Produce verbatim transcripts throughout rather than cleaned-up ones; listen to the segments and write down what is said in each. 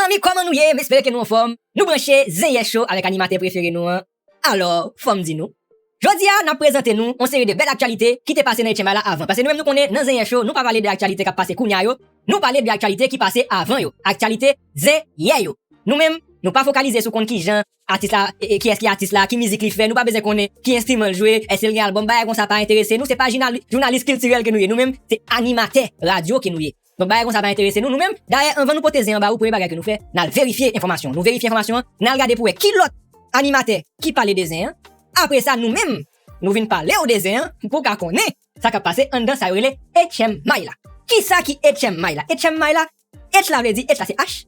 Mezanmi, kòman nou ye? M espere ke nou anfòm. Nou branche Zen Yè Show avèk animatè prefere nou an. Alò, fò m di nou. Jodi a, n ap prezante nou yon seri de bèl aktyalite ki te pase nan H M I la avan. Paske nou menm nou konnen nan Zen Yè Show, nou pa pale de aktyalite k ap pase kounye a yo. Nou pale de aktyalite ki pase avan yo. Aktyalite Zen Yè yo. Nou menm, nou pa fokalize sou konn kijan atis la, e, e, kiyès ki atis la, ki mizik li fè, nou pa bezwen konnen ki enstriman l jwe, èske l gen albòm, bagay konsa pa enterese nou, se pa jounali-, jounalis kiltirèl ke nou ye. Nou menm, se animatè radyo ke nou ye. Donk, bagay konsa pa enterese nou. Nou menm, dayè, anvan nou pote zen an ba ou, premye bagay ke nou fè, n al verifye enfòmasyon. Nou verifye enfòmasyon an, n al gade pou wè ki lòt animatè ki pale de zen an. Apre sa, nou menm, nou vin pale w de zen an, pou w ka konnen sa k ap pase anndan sa yo rele H M I la. Kisa ki H M I la? H M I la, H la vle di, H la se H,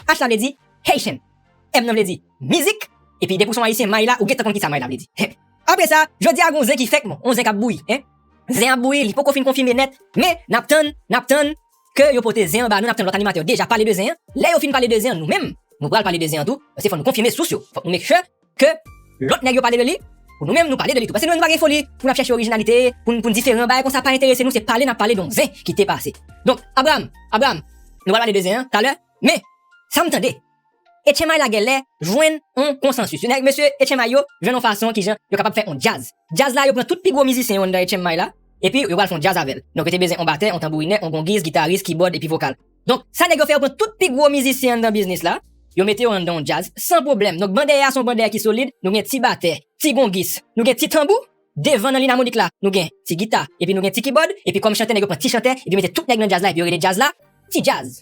H la vle di Haitian. M nan vle di mizik, epi depi w se yon ayisyen, may la, ou gentan konn kisa may la vle di. Apre sa, jodi a gon zen ki fèk bon, yon zen k ap bouyi, en. Zen ap bouyi, li poko fin konfime nèt, men n ap tann, n ap tann ke yo pote zen an ba nou, n ap tann lòt animatè yo deja pale de zen an. Lè yo fin pale de zen an, nou menm, nou pral pale de zen an tou, paske fò nou konfime sous yo. Fòk nou make sure ke lòt nèg yo pale de li, pou nou menm nou pale de li tou. Paske nou menm nou pa gen foli pou n ap chèche orijinalite, pou n, pou n diferan, bagay konsa pa enterese nou, se pale n ap pale de yon zen ki te pase. Donk, Abraham, Abraham, nou pral pale de zen an talè, men, sa m tande, H M I la genlè jwenn yon konsansis. Nèg, mesye H M I yo jwenn yon fason kijan yo kapab fè yon djaz. Djaz la, yo pran tout pi gwo mizisyen yo anndan H M I la, epi yo pral fè yon djaz avè l. Donk, yo te bezwen yon batè, yon tanbourinè, yon gongiz, gitaris, kibòd, epi vokal. Donk, sa nèg yo fè, yo pran tout pi gwo mizisyen anndan biznis la, yo mete yo anndan yon djaz, san pwoblèm. Donk, ban dèyè a se yon ban dèyè ki solid, nou gen ti batè, ti gongis, nou gen ti tanbou, devan nan lin amwonik la, nou gen ti gita, epi nou gen ti kibòd, epi kòm chantè, nèg yo pran ti chantè, epi yo mete tout nèg nan djaz la, epi yo rele djaz la, ti djaz.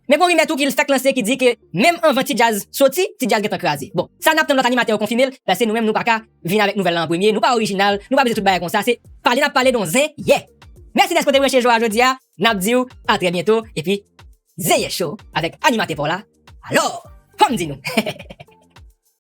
Men gon rimè tou ki fèk lanse ki di ke menm anvan ti djaz soti, ti djaz gentan kraze. Bon, sa n ap tann lòt animatè yo konfime l, paske nou menm nou pa ka vin avèk nouvèl la an premye, nou pa orijinal, nou pa bezwen tout bagay konsa, se pale n ap pale de yon zen yè. Mèsi dèske w te branche jou a jodi a, n ap di w a trè byento, epi Zen Yè Show avèk animatè pa w la. Alò, fò m di nou.